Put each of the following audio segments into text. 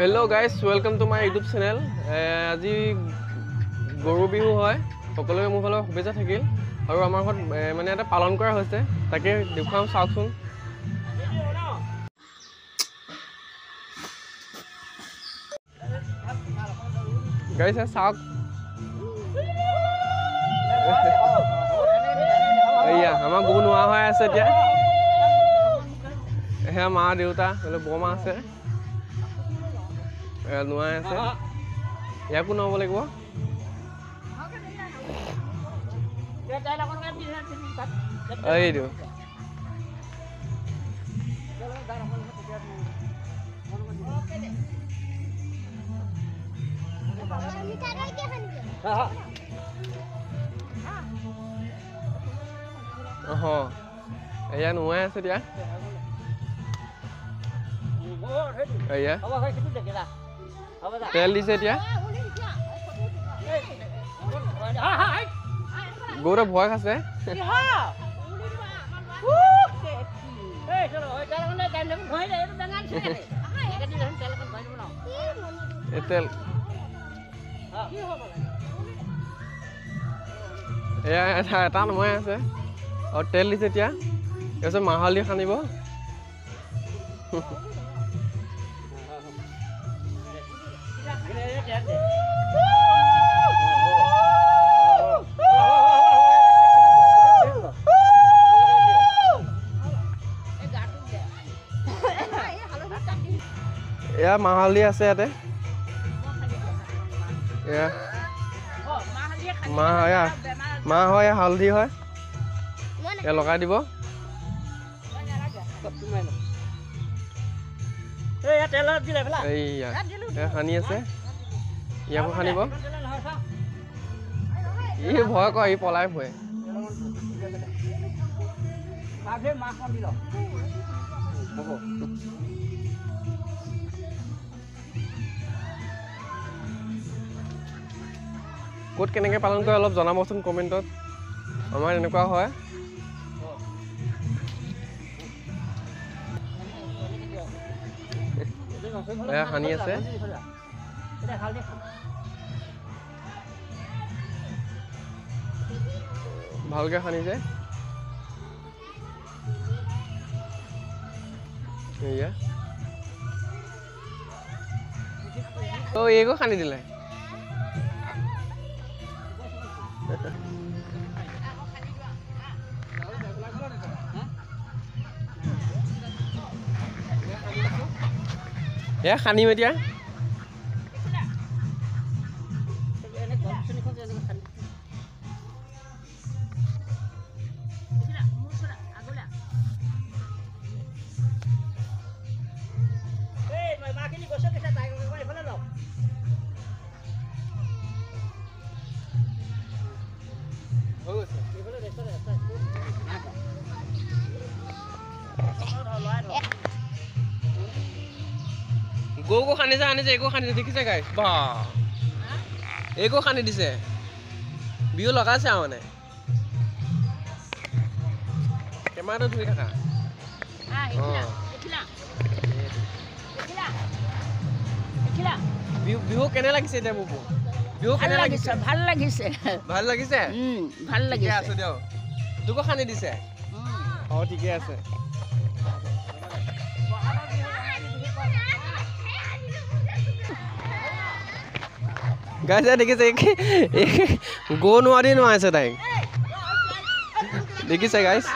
Hello guys, welcome to my YouTube channel. আজি গৰু বিহু হয়, সকলোকে মোৰ ফালৰ শুভেচ্ছা থাকিল। আৰু আমাৰ ঘৰত মানে এটা পালন কৰা হৈছে, তাকে দেখুৱাম, চাওকচোন। গাইজ চাওক, এয়া আমাৰ গৰু নোহোৱা হৈ আছে এতিয়া। সেয়া মা দেউতা বৰমা আছে, নোৱাই আছে, ইয়াকো নোৱাব লাগিব। এইটো অহ, এয়া নোৱাই আছে এতিয়া। এয়া তেল দিছে এতিয়া। গৰুৱে ভয় খাইছে। তেল এয়া এটা নমাই আছে আৰু তেল দিছে এতিয়া। তাৰপিছত মাহ হালধি সানিব। এয়া মাহ হালধি আছে ইয়াতে। এয়া মাহ, এয়া মাহ হয়, এয়া হালধি হয়, এয়া লগাই দিব। এইয়া সানি আছে, ইয়াকো সানিব। ই ভয় কৰে, ই পলাই ফুৰে। ক'ত কেনেকৈ পালন কৰে অলপ জনাবচোন কমেণ্টত। আমাৰ এনেকুৱা হয়। এয়া সানি আছে। ভালকে সানিছে। এয়া অ, এইকো সানি দিলে। এয়া সানিম এতিয়া। গৰুকো সানিছে, সানিছে, একো সানিছে, দেখিছে গাইজ? বা একো সানি দিছে, বিহু লগাইছে আৰু মানে। কেমেৰাটো ধৰি থাকা। বিহু বিহু কেনে লাগিছে এতিয়া বুবু? বিহু কেনে লাগিছে? ভাল লাগিছে, ভাল লাগিছে, ভাল লাগিছে। আছো দিয়ক। তোকো সানি দিছে? অ, ঠিকে আছে। গাইছে দেখিছে, গৰু নোৱাৰি নোৱাৰিছে তাইক, দেখিছে গাইছ?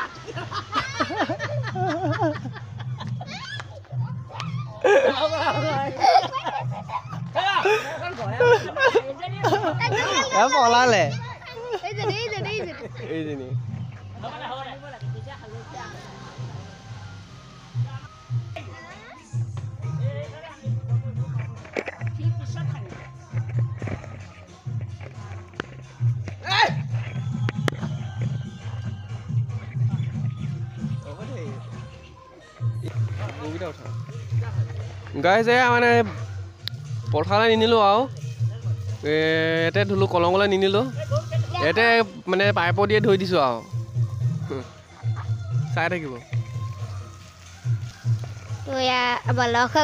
পলালে এইজনী। গাইজ এয়া মানে পথাৰলৈ নিনিলোঁ আৰু ইয়াতে ধুলোঁ, কলঙলৈ নিনিলোঁ, ইয়াতে মানে পাইপৰ দিয়ে ধুই দিছোঁ আৰু। চাই থাকিব।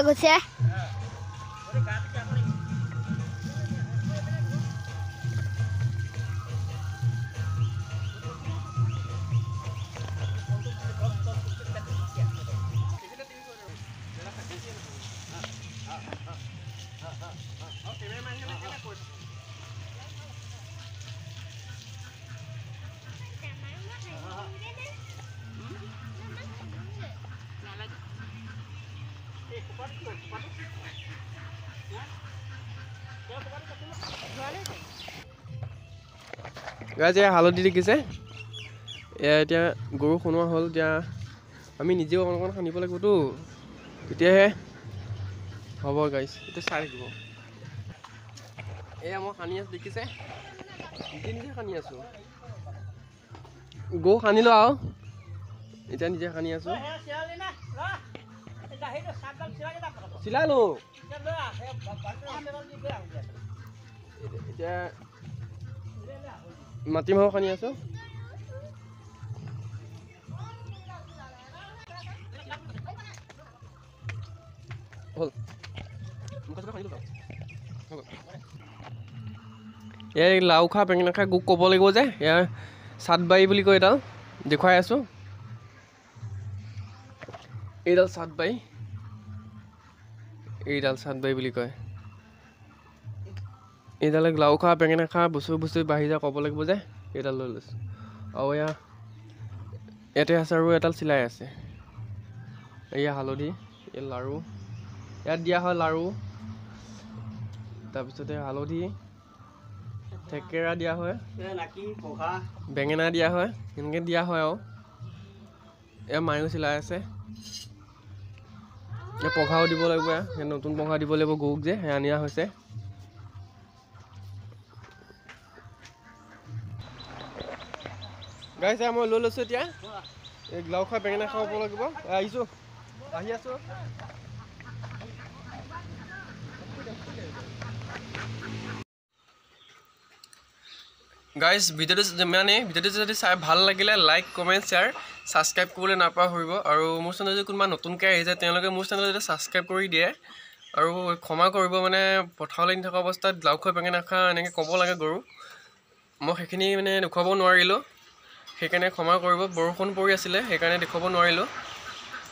গৈছে। গাইজ এয়া হালধি দেখিছে, এয়া এতিয়া গৰু শুনোৱা হ'ল। এতিয়া আমি নিজেও অকণ অকণ সানিব লাগিবতো, তেতিয়াহে হ'ব গাইজ। এতিয়া চাই থাকিব। এয়া মই সানি আছোঁ, দেখিছে, নিজে নিজে সানি আছোঁ। গৰু সানিলোঁ আৰু এতিয়া নিজে সানি আছোঁ। চিলালোঁ এতিয়া মাটিমাহো সানি আছোঁ। হ'ল, এই লাও খা বেঙেনা খা গৰুক ক'ব লাগিব যে এয়া চাটবাৰী বুলি কয়, এডাল দেখুৱাই আছোঁ। এইডাল চাটবাৰী, এইডাল চাটবাৰী বুলি কয়। এইডালে লাও খা বেঙেনা খা বছৰি বছৰি বাঢ়ি যায়, ক'ব লাগিব যে এইডাল লৈ লৈছোঁ। আৰু এয়া ইয়াতে আছে আৰু এডাল চিলাই আছে। এয়া হালধি, এই লাৰু ইয়াত দিয়া হয়, লাৰু, তাৰপিছতে হালধি, থেকেৰা দিয়া হয়, বেঙেনা দিয়া হয়, এনেকৈ দিয়া হয়। আৰু এয়া মায়ো চিলাই আছে। এয়া পঘাও দিব লাগিব, এয়া নতুন পঘা দিব লাগিব গৰুক যে, সেয়া নিয়া হৈছে। গাইজ মই লৈ লৈছোঁ এতিয়া এই লাও খোৱা বেঙেনা খাব লাগিব। আহিছোঁ, আহি আছোঁ। গাইজ ভিডিঅ'টো মানে ভিডিঅ'টো যদি চাই ভাল লাগিলে লাইক, কমেণ্ট, শ্বেয়াৰ, ছাবস্ক্ৰাইব কৰিবলৈ নাপাহৰিব। আৰু মোৰ চেনেল যদি কোনোবা নতুনকৈ আহিছে, তেওঁলোকে মোৰ চেনেল যদি ছাবস্ক্ৰাইব কৰি দিয়ে। আৰু ক্ষমা কৰিব, মানে পথাৰলৈ নি থকা অৱস্থাত লাও খোৱা বেঙেনা খোৱা এনেকৈ ক'ব লাগে গৰু, মই সেইখিনি মানে দেখুৱাব নোৱাৰিলোঁ, সেইকাৰণে ক্ষমা কৰিব। বৰষুণ পৰি আছিলে, সেইকাৰণে দেখুৱাব নোৱাৰিলোঁ।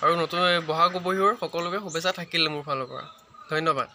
আৰু নতুন বহাগ বিহুৰ সকলোকে শুভেচ্ছা থাকিল মোৰ ফালৰ পৰা। ধন্যবাদ।